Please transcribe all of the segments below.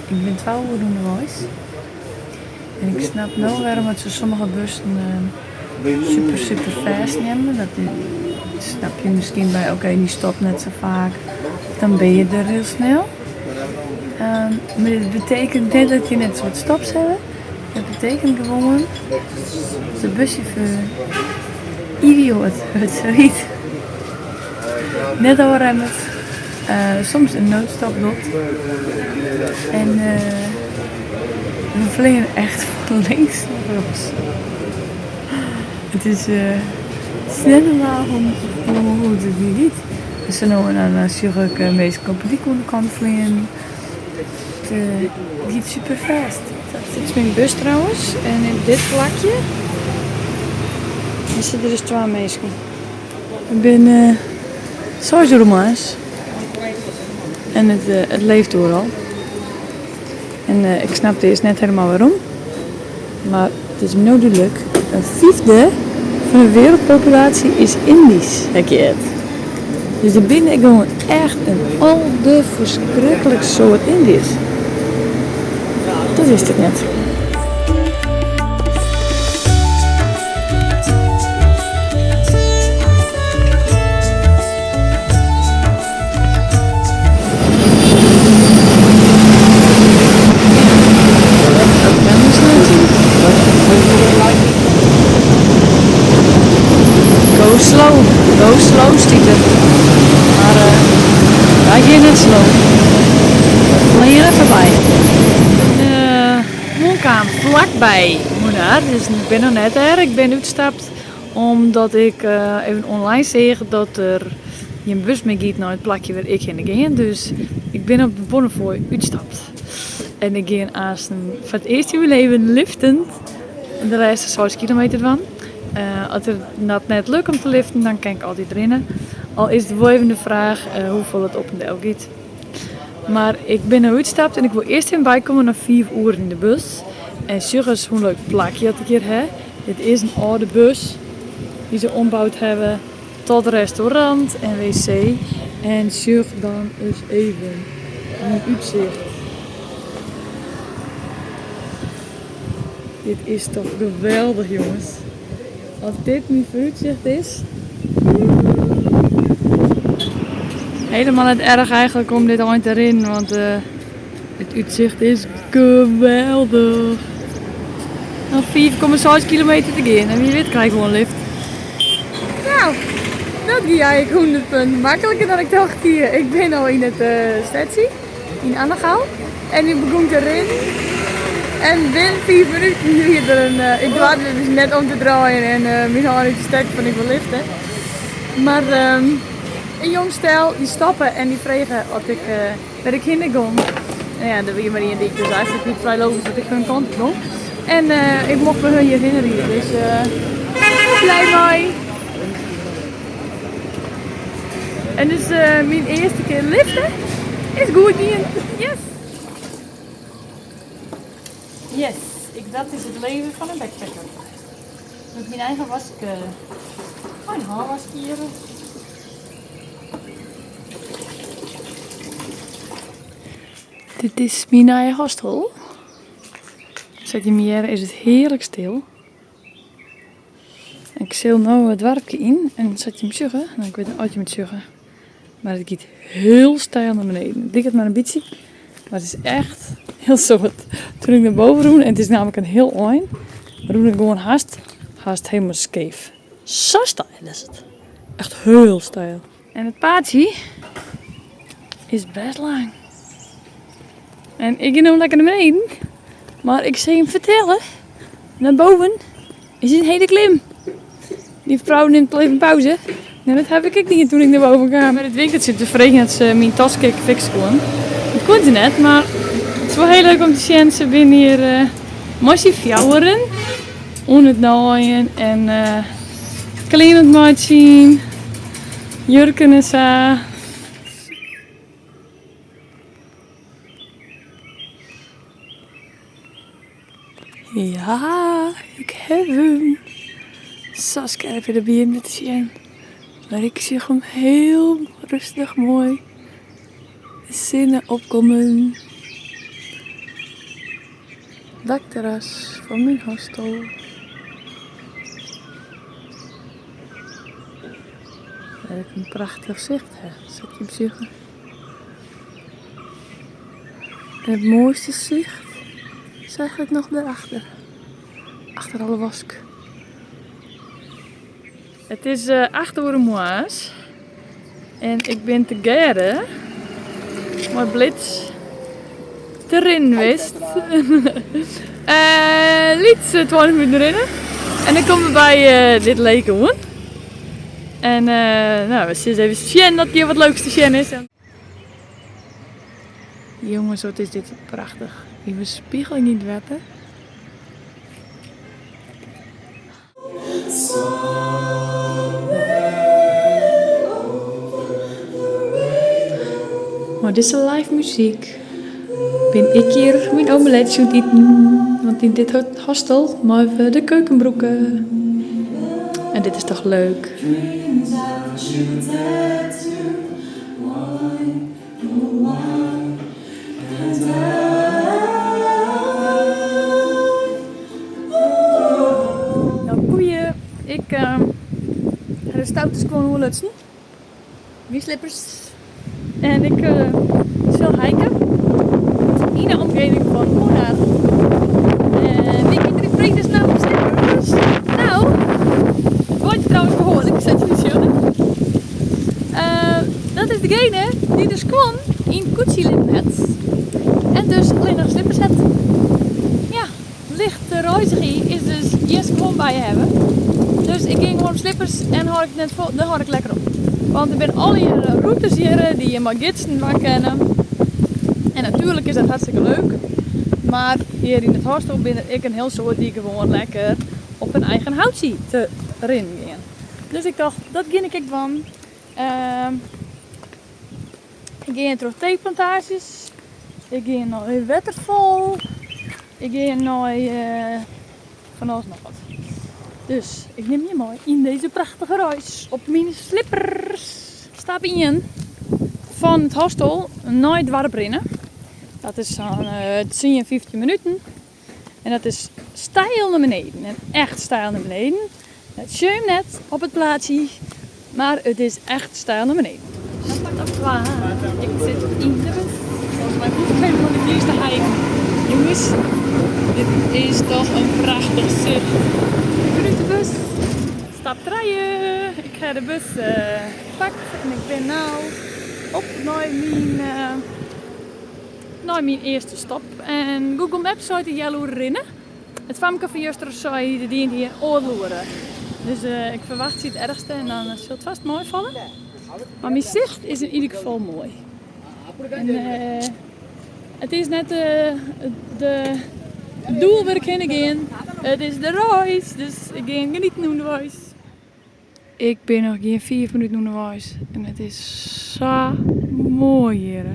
Ik bin twa oeren ûnderweis en ik snap no wêrom dat se sommige bussen super super fêst nimme. Dat snap je miskien by oké dy stopt net sa faak, dan binne je der hiel snel. Mar dit betekent net dat je net in soad stops hawwe. Dat betekent gewoan dat de bussjauffeur idioat hurd rydt. Net ôfremmet, soms in noodstop docht en we fleane echt fan links nei rjochts. It is net normaal hoe't it hjir giet. Sa no en dan sjoch ik minsken op 'e dyk oan de kant fleanen. It giet super fêst. Dit is myn bus trouwens en yn dit plakje dêr sitte dus twa minsken. Ik bin seis oere moarns en it leeft oeral. En ik snapte earst net helemaal wêrom, mar it is my no dúdlik, in fyfde fan de wereldpopulatie is Yndysk, ha ik heard. Dus der binne ek gewoan echt in alderferskriklik soad Yndiërs. Dat wist ik net. Go slow, go slow stiet der. Mar wy gean net slow. We fleane foarby. Oankaam flakby Munnar, dus ik bin noch net dêr. Ik bin útstapt omdat ik even online seach dat der gjin bus mear giet nei it plakje wêr ik hinne gean. Dus ik bin op de Bonnefoy útstapt. En ik gean aansten foar it earst yn myn leven liftend de lêste seis kilometer dwaan. As it dat net lukt om te liften, dan kin ik altyd rinne. Al is it wol even de fraach hoefolle it op en del giet. Mar ik bin no útstapt en ik wol earst even bykomme nei fiif oeren yn de bus. En sjoch ris hoe leuk plakje dat ik hjir ha. Dit is in âlde bus dy't se omboud hawwe tot restaurant en wc. En sjoch dan ris even myn útsicht. Dit is toch geweldich jonges. As dit myn foarútsicht is. Helemaal net erch eigenlik om dit ein te rinnen, want it útsicht is geweldich. Noch 5,6 kilometer te gean en wie wit krij ik wol in lift. Nou, dat gie eigenlik 100 punten makliker dan ik tocht hie. Ik bin no yn it stedsje, yn Annagou. En ik begûn te rinnen. En binnen 5 minuten wie der in. Ik doarde dus net om te draaien en myn hân út te stekken fan ik wol lifte. Mar in jong stel dy stoppe en dy frege oft ik wêr ik hinne gong. No ja, der wie mar ien dyk, dus eigenlik wie it frij logysk dat ik hun kant op gong. En ik mocht by hun hjir hinne ride, dus blij mei. En dus myn earste kear lifte is goed gien. Yes! Yes, ik, dat is it leven fan in backpacker. Met myn eigen wask, mei hânwask hjir. Dit is myn nije hostel. Sa't jim hearre is it hearlik stil. Ik sil no it doarpke yn en sa't jim sjogge, no ik wit net oft jim it sjogge, mar it giet hiel steil nei beneden. It liket mar in bytsje, mar it is echt hiel soad. Toen ik nei boven rûn, en it is namelijk in hiel ein, rûn ik gewoan hast, hast helemaal skeef. Sa steil is it. Echt hiel steil. En it paadsje is best lang. En ik gean no lekker nei beneden. Mar ik sil jim fertelle, nei boven is in hiele klim. Dy frou nimt al even pauze. En dat haw ik ek dien toen ik nei boven kaam. By it winkeltsje te freegjen oft se myn taske ek fikse koenen. Dat koenen se net, mar it is wol hiel leuk om te sjen. Se binne hjir mei syn fjouweren oan it naaien en klean oan it meitsjen, jurken en sa. Ja, ik haw him. Sa skerp yn de beammen te sjen. Mar ik sjoch him hiel rêstich moai de sinne opkommen. Dakterras fan myn hostel. Wêr ik in prachtich sicht ha, sa't jim sjogge. En it moaiste sicht is eigentlik noch dêrachter, achter alle wask. It is acht oere moarns en ik bin tegearre mei Blitz te rinnen west. Lytse 20 minuten rinne en dan komme we by dit lake oan. En no, we sille even sjen oft hjir wat leuks te sjen is. Jonges, wat is dit prachtich. Dy ferspiegeling yn it wetter. Mei dizze live muzyk bin ik hjir myn omeletsje oan it iten, want yn dit hostel meie we de keuken brûke. En dit is toch leuk. No goeie, ik ha de stoute skuon oanlutsen, myn slippers, en ik sil hike yn de omgeving fan Munnar. En wie giet der yn fredesnamme op slippers? No, it waait trouwens behoarlik, sa't jim sjogge. Dat is degene dy't de skuon yn it koetsje litten hat en dus allinnich slippers hat. Ja, licht reizgje is dus gjin skuon by je hawwe. Dus ik gean gewoan op slippers en hâld ik net fol, dêr hâld ik lekker op. Want der binne allegearre rûtes hjirre dy't je mei gidsen dwaan kinne. En natuerlik is dat hartstikke leuk. Mar hjir yn it hostel binne der ek in hiel soad dy't gewoan lekker op hun eigen houtsje te rinnen gean. Dus ik tocht, dat gean ik ek dwaan. Ik gean troch teeplantaazjes, ik gean nei in wetterfal, ik gean nei fan alles noch wat. Dus ik nim je mei yn dizze prachtige reis op myn slippers. Stap ien, fan it hostel nei it doarp rinne. Dat is sa'n tsien, 15 minuten. En dat is steil nei beneden. En echt steil nei beneden. Dat sjoch je net op it plaatsje, mar it is echt steil nei beneden. Stap 2, ik sit yn de bus. Folgens my hoech ik helemaal net iens te hiken. Jonges, dit is toch in prachtich sicht. Ik bin út de bus. Stap trije, ik ha de bus pakt en ik bin no op nei myn Nei myn earste stop en Google Maps seit in healoere rinne. It famke fan juster sei de dien hie in oardel oere. Dus ik ferwachtsje it erchste en dan sil it fast meifalle. Mar myn sicht is yn ieder gefal moai. En it is net de doel wêr ik hinne gean, it is de reis. Dus ik gean genieten ûnderweis. Ik bin noch gjin fiif minuten ûnderweis en it is sa moai hjir.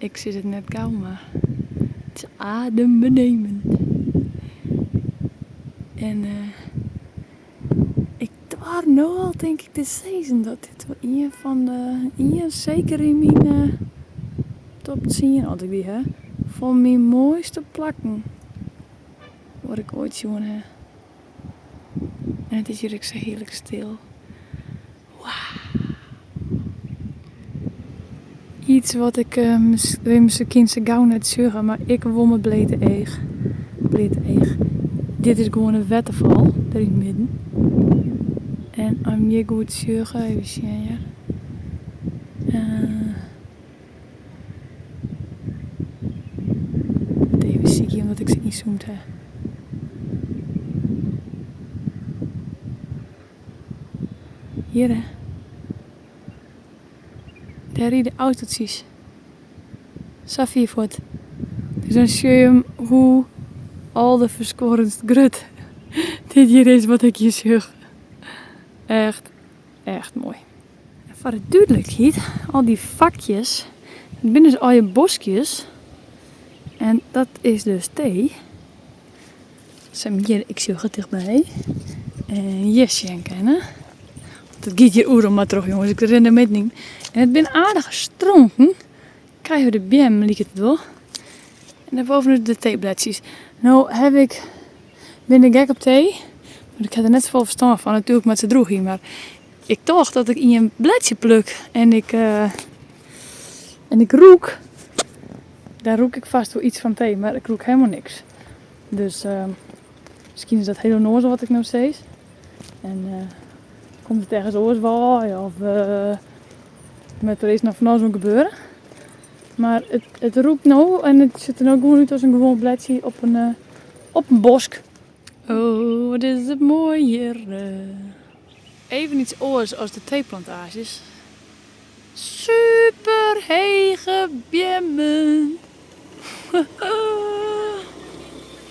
Ik sis it net gau, mar it is adembenemend. En ik doar no al tink ik te sizzen dat dit wol ien fan de, ien seker yn myn top tsien, as ik dy ha, fan myn moaiste plakken wat ik oait sjoen ha. En it is hjir ek sa hearlik stil. Wow. Iets wat ik miskien sa gau net sjogge, mar ik wol mei bleate each. Bleate each. Dit is gewoan in wetterfal, dêr yn it midden. En as je hjir goed sjogge, even sjen hear. Even sykje omdat ik se ynzoomd ha. Hjir hè. Dêr ride autootsjes. Sa fier fuort. Dus dan sjoch je hoe alderferskuorrendst grut dit hjir is wat ik hjir sjoch. Echt, echt moai. En foar de dúdlikheid, al dy fakjes, dat binne dus allegear boskjes. En dat is dus tee. Sa't hjir, ik sjoch it tichtby. En hjir sjen kinne. Want it giet hjir oeral mar troch jonges, ik rin der midden yn. En it binne aardige stronken. Keihurde beammen liket it wol. En dêrboven de teebledsjes. No haw ik, bin ik gek op tee, mar ik ha der net safolle ferstân fan. Natuerlik moat se droegje, mar ik tocht dat ik ien bledsje pluk en ik en ik rûk, dan rûk ik fêst wol yts fan tee, mar ik rûk helemaal niks. Dus miskien is dat hiel ûnnoazel wat ik no sis. En komt it ergens oars wei of moat der earst noch fan alles oan gebeure. Mar it rûkt no en it sjocht der no gewoan út as in gewoan bledsje op in bosk. Oh, wat is it moai hjir. Even iets oars as de teeplantaazjes. Super hege beammen.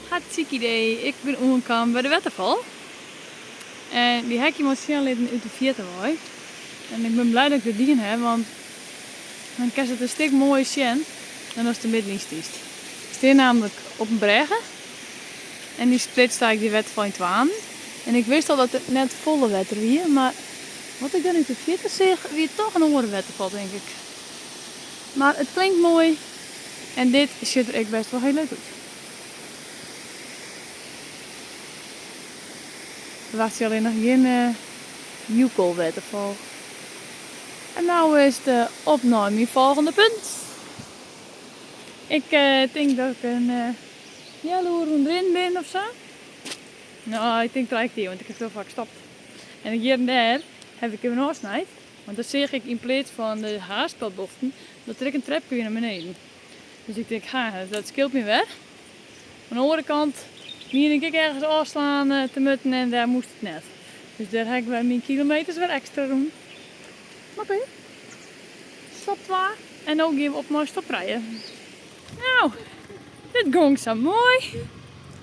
Hartstikke idee. Ik bin oankaam by de wetterfal. En dy ha ik jim al sjen litten út de fierte wei. En ik bin blij dat ik dat dien ha, want dan kinst it in stik moaier sjen dan ast der middenyn stiest. Ik stean namelijk op in brêge en dy splitst eigentlik dy wetterfal yn twaen. En ik wist al dat der net folle wetter wie, mar wat ik dan út de fierte seach wie toch in oare wetterfal tink ik. Mar it klinkt moai en dit sjocht der ek best wol hiel leuk út. Ferwachtsje allinnich gjin joekelwetterfal. En no is it op nei myn folgjende punt. Ik tink dat ik in healoere oan it rinnen bin of sa. No, ik tink 3 kertier, want ik ha hiel faak stopt. En hjir en dêr ha ik even ôfsnijd. Want dan seach ik yn pleats fan de haarspeldbochten dat der ek in trepke wie nei beneden. Dus ik tink, ha, dat skeelt my wer. Oan de oare kant miende ik ek ergens ôfslaan te mutten en dêr moast it net. Dus dêr ha ik wer myn kilometers wer ekstra rûn. Mar oké. Stop 2 en no gean we op nei stop 3. Nou, dit gong sa moai.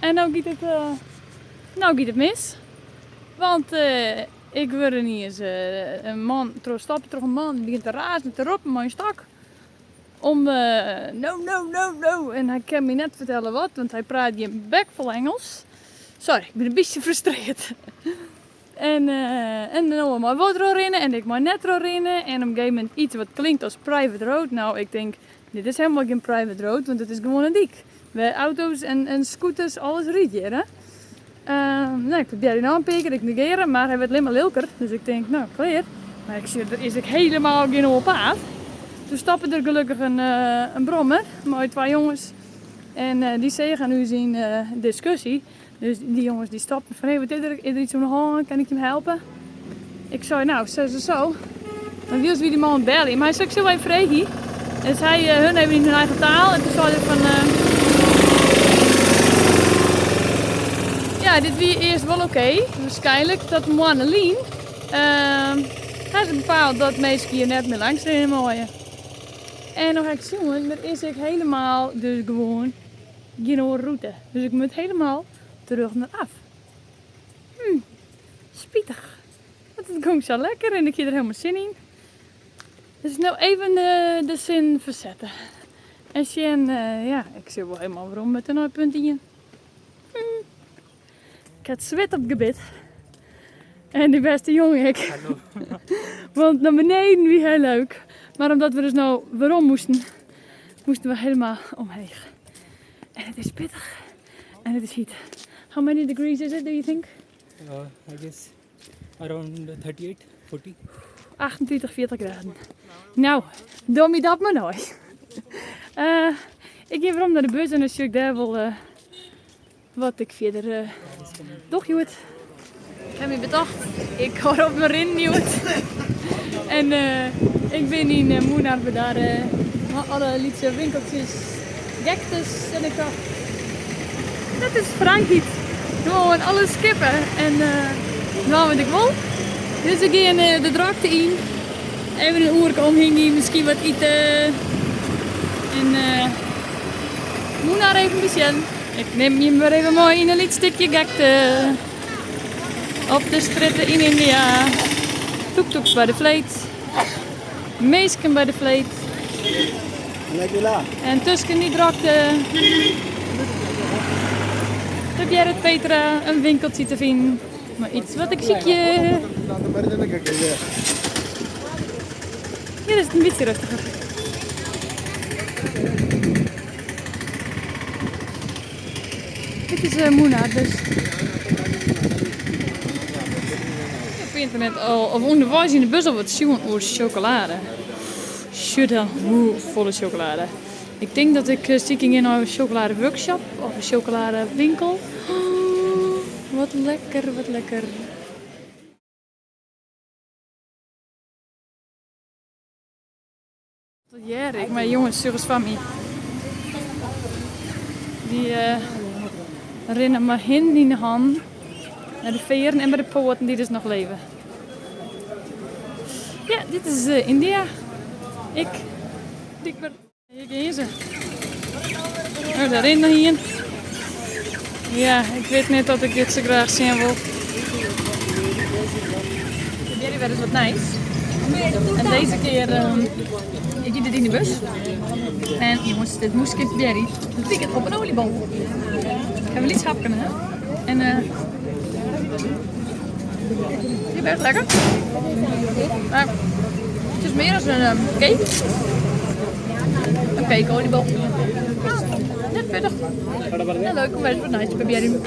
En no giet it, no giet it mis. Want ik wurd yniens in man, troch stoppe troch in man, dy begjint te razen en te roppen mei in stok. Om no, no, no, no. En hy kin my net fertelle wat, want hy praat gjin bek fol Ingelsk. Sorry, ik bin in bytsje frustrearre. En, en no mei wol trochrinne en ik mei net trochrinne. En op in gegeven momint iets wat klinkt as private road. Nou, ik tink, dit is helemaal gjin private road, want it is gewoan in dyk. Wêr auto's en scooters, alles rydt hjir. Hè? Nou, ik probearje noch in pear kear, ik negearje, mar hy wurdt allinne mar lilker. Dus ik tink, nou, klear. Mar ik sjoch, der is ek helemaal gjin oar paad. Toen stoppe der gelokkich in brommer mei twa jonges. En dy seagen ús yn diskusje. Dus dy jonges dy stopten fan, hé, wat is der? Is der iets oan de hân? Kin ik jim helpe? Ik sei, nou, sa en sa. Dan wylst wie dy man oan it beljen. Mar hy sei, ik sil wol even freegje. En sei hun even yn hun eigen taal. En toen sei er fan... Ja, dit wie earst wol oké. Waarskynlik dat in moanne lyn ha se bepaald dat minsken hjir net mear langs rinne meie. En no ha ik sjoen, der is ek helemaal dus gewoan gjin oare rûte. Dus ik moat helemaal terug nei af. Spitich. Want it gong sa lekker en ik hie der helemaal sin yn. Dus no even de sin fersette. En sjen, ja, ik sil wol helemaal werom moatte nei punt ien. Ik ha it swit op it gebit. En dy bêste jonge ek. Want nei beneden wie hiel leuk. Mar omdat we dus no werom moasten, moasten we helemaal omheech. En it is pittich en it is hyt. How many degrees is it, do you think? I guess around 38, 40. 38, 40 graden. Nou, doch my dat mar nei. Ik gean werom nei de bus en dan sjoch ik dêr wol wat ik fierder doch hjoed. Ik ha my betocht, ik hâld op mei rinnen hjoed. En ik bin yn Munnar bedarre mei alle lytse winkeltsjes, gektes en ik tocht, dat is frijheid. Gewoan alles skippe en dwaan wat ik wol. Dus ik gean de drokte yn. Even in oerke omhingje, miskien wat ite. En Munnar even besjen. Ik nim jim wer even mei yn in lyts stikje gekte. Op de strjitte yn Yndia. Toektoeks by de fleet. Minsken by de fleet. En tusken dy drokte probearret Petra in winkeltsje te finen mei iets wat ik sykje. Hjir is it in bytsje rêstiger. Dit is Munnar, dus. Op ynternet al, of ûnderweis yn de bus al wat sjoen oer sjokolade. Sjoch dan hoe folle sjokolade. Ik tink dat ik stikem gean nei in sjokoladeworkshop of in sjokoladewinkel. Wat lekker, wat lekker. Dat hear ik, mar jonges, sjoch ris foar my. Dy rinne mei hinnen yn de hannen nei de fearen en by de poaten dy't dus noch leve. Ja, dit is Yndia. Ik, blykber. Hjir gean se. Oh, dêr rint noch ien. Ja, ik wit net oft ik dit sa graach sjen wol. Probearje wer ris wat nijs. En dizze kear ik giet it yn de bus. En jonges, dit moast ik probearje. It liket op in oliebol. Ik ha in lyts hapke, hè. En die best lekker. Maar het is meer als een cake. Een cake oliebol. Net pittig. En leuk om wer ris wat nijs te probearjen.